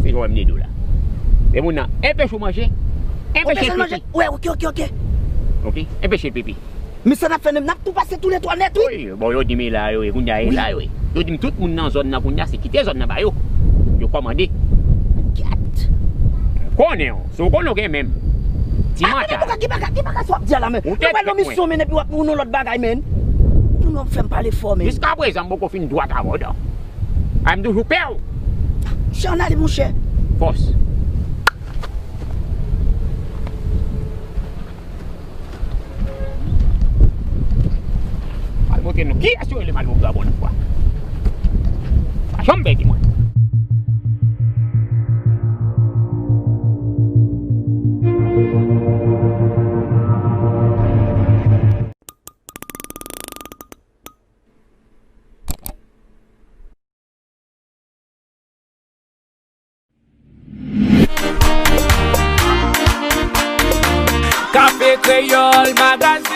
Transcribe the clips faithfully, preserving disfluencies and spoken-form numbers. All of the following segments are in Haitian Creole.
Jan w wè m de do la. E moun nan enpeche w manje, enpeche l pipi. Wè, ok, ok, ok. Ok, enpeche l pipi. Men sa n ap fè menm, n ap tou pase toulètwa nèt, wi. Wi, bon, yo di m e la yo ye, kounye a e la yo ye. Yo di m tout moun nan zòn nan kounye a, se kite zòn nan ba yo. Yo kòmande. Gad. Konnen w, si w konnen w gen menm. Ti manta. Ki bagay, ki bagay sa w ap di a la, men? Ou wè nan misyon, men, epi w ap, ou nan lòt bagay, men. Ou konn w ap fè m pale fò, men. Jiskaprezan, m poko fin dwat avè w, non. A, m toujou pè w. Chè, ann ale, monchè. Fòs. Al montre nou kiyès yo rele Malpropre a bon fwa. Pa janm bègye mwen. Kafe Kreyòl Magazine.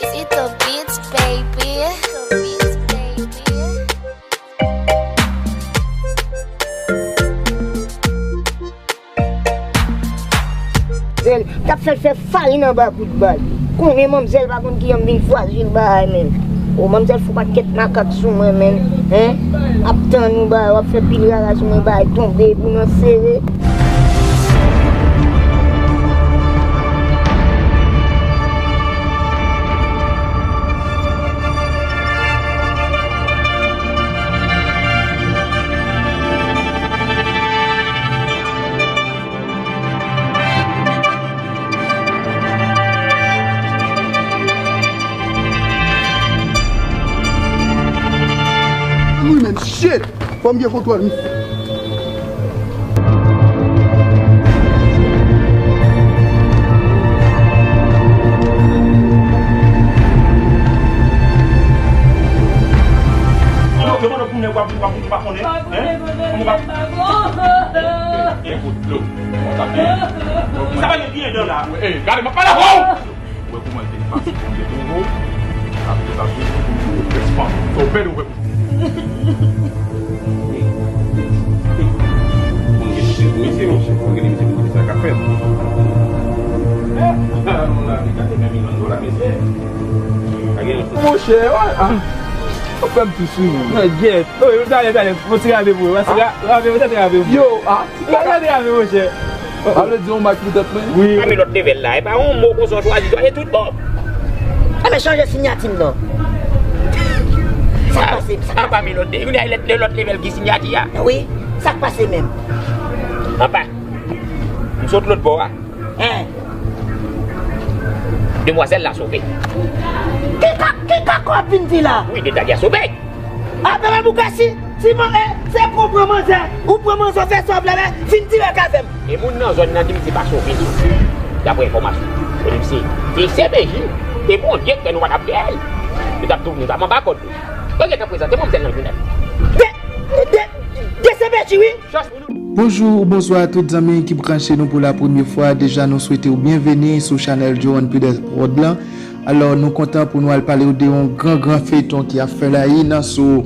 It's the beats, baby. Manmzèl, t ap fè l fè farin anba kout bal. Konnen manmzèl pa konn kijan m vin fwajil bagay, menm. O, manmzèl fè pakèt makak sou mwen, menm. Hen? Ap tann ou bagay, w ap fè pil rara sou mwen, bagay tonbe, epi nan sere. Wi, men, shit! Fò m gen kontwòl, m. Alò, ke mwen pou nèg w ap, w ap, w ap konnen, hein? Kòman w ap. Ekout, Flo, w ap tape. Sa pa gen byen dan la. Ey, gade, m ap pale avè w! Ou wè kòman l te pase bon de nouvo. Apre sa, tou, tou, tou, tou, tou, sa w pèdi, ou wè. Moun gen misye, misye, misye, moun gen misye, misye, sa k ap fèt. Moun la, li gade men milyon dola, mesye. Monchè, wè, ah. Ou fè m tou sou. Non, gyèt. Oh, yo, talè, talè, fò ti rave pou yo. Wè, ti ra-, rave, yo, tèt rave pou yo. Yo, ah. Yo, tèt rave, monchè. Sa vle di yon match poutèt mwen? Wi. Pa met lòt level la. E pa yon mo konsa w chwazi, chwazi tout bon. Enben, chanje siyati m non. Sa k pase, sa k pase? Anpa mi lòt, kounye a lè lòt level ki siyati a. Wi, sa k pase menm? Anpa. M sot lòt bò a. Hein? Demwazèl la sove. Ki ka, ki ka kò ap vin di la? Wi, demwazèl la sove. Apre mwen pou gasi, si mwen, eh, se pou pran manzè, ou pran manzè, ou fè sa w vle, men vin dirèk avè m. E moun nan zòn nan di m se pa sove li. Daprè enfòmasyon. Yo di m se, se D C P J, se Bondye k fè nou pa t ap dèyè l. Nou t ap tou, nou t ap anba kòd nou. Yo gentan prezante manmzèl nan jounal. De, de, D C P J, wi. Bonjou ou bonswa tout zanmi ki branche nou pou la premye fwa. Deja nou swete w byenveni sou chanèl Johan Pidès Prod lan. Alò, nou kontan pou nou al pale w de yon gran, gran feyton ki ap fè la yin sou,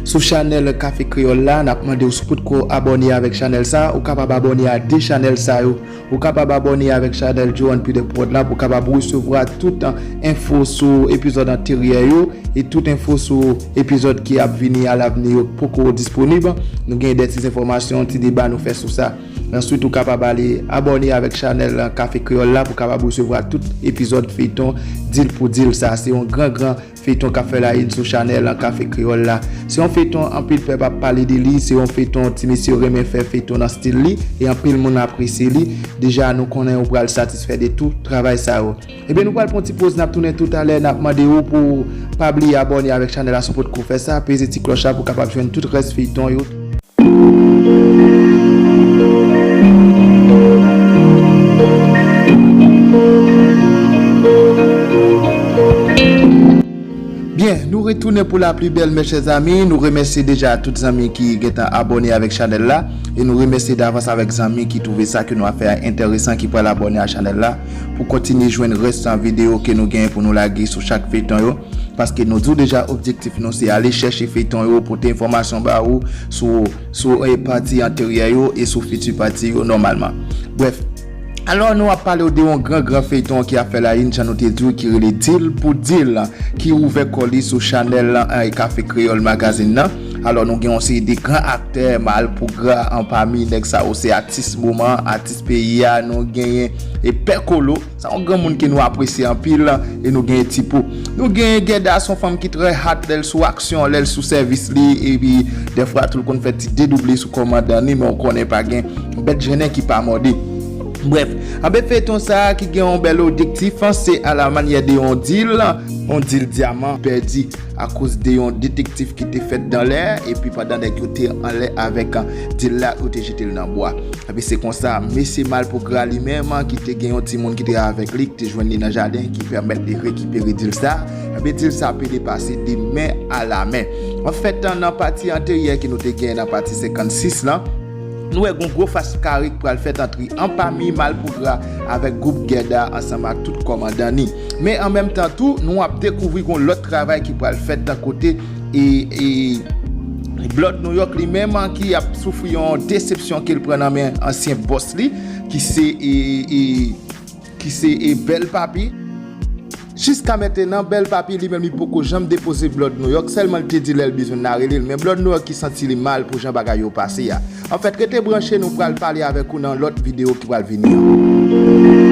sou chanèl Kafe Kreyòl la. N ap mande w si w potko abòne avèk chanèl sa, ou kapab abòne a de chanèl sa yo. Ou kapab abòne avèk chanèl Johan Pidès Prod la pou w kapab resevwa tout enfo sou epizòd anteryè yo e tout enfo sou epizòd ki ap vini alavni yo k poko disponib. Nou gen de ti enfòmasyon, ti deba nou fè sou sa. Answit, ou kapab ale abòne avèk chanèl Kafe Kreyòl la pou w kapab resevwa tout epizòd feyton Dil pou Dil sa. Se yon gran, gran feyton k ap fè la yin sou chanèl Kafe Kreyòl la. Se yon feyton anpil pèp ap pale de li, se yon feyton ti mesye renmen fè feyton nan stil li, e anpil moun apresye li. Deja, nou konnen ou pral satisfè de tout travay sa yo. Ebyen, nou pral pran ti poz, n ap tounen toutalè, n ap mande w pou w pa bliye abòne avèk chanèl la si w potko fè sa, peze ti klòch la pou w kapab jwenn tout rès feyton yo. Byen, nou Retounen pou la pli bèl, mes chers amis. Nou remèsye deja tout zanmi ki gentan abòne avèk chanèl la. E nou remèsye davans avèk zanmi ki twouve sa ke nou ap fè a enteresan, ki pral abòne a chanèl la pou kontinye jwenn rès videyo ke nou genyen pou nou lage sou chak feyton yo. Paske nou di w deja, objektif nou se ale chèche feyton yo, pote enfòmasyon ba ou sou, sou eh, pati anteryè yo e sou fiti pati yo nòmalman. Brèf, alò nou ap pale w de yon gran gran feyton ki ap fè la une, jan nou te di w, ki rele Deal pou Deal, ki ouvè kò li sou chanèl eh, Kafe Kreyòl Magazine nan. Alò nou gen yon seri de gran aktè, Malpougra, anpami nèg sa yo se atis moman, atis peyi a, nou genyen e Pè Kolo, sa yon granmoun ke nou apresye anpil, e nou genyen Tipo. Nou genyen Gèda, se yon fanm ki trè hot, lè l sou aksyon, lè l sou sèvis li, epi dèfwa tou l konn fè ti dedouble sou kòmandan li, men w konnen pa gen bèt jennen ki pa mòde. Brèf, anben feyton sa a ki gen yon bèl objektif, se a la manyè de yon dil, yon dil dyaman pèdi akoz de yon detektif ki te fèt dan lè, epi pandan nèg yo te anlè avèk dil la, yo te jete l nan bwa. Epi se konsa, mesye Malpougra li menm, ki te gen yon timoun ki te avèk li, ki te jwenn li nan jaden, ki pèmèt li rekipere dil sa, epi dil sa pede pase de men a la men. Anfèt, nan pati anteryè ke nou te gen nan pati senkannsis lan, nou wè gon gwo fas kare k pral fèt antre anpami Malpougra avèk gwoup Gèda ansanm ak tout kòmandan ni. Men an menm tan tou, nou ap dekouvri gon lòt travay ki pral fèt nan kote e, e Blood New York li menm ki ap soufri yon desepsyon ke l pran nan men ansyen bòs li, ki se e, e, ki se e Bèl Papi. Jiska mentenan, Bèl Papi li menm li poko janm depoze Blood New York, sèlman l te di lè l bezwen l la rele l, men Blood New York ki santi li mal pou jan bagay yo pase a. Anfèt, rete branche, nou pral pale avèk ou nan lòt videyo ki pral vini an.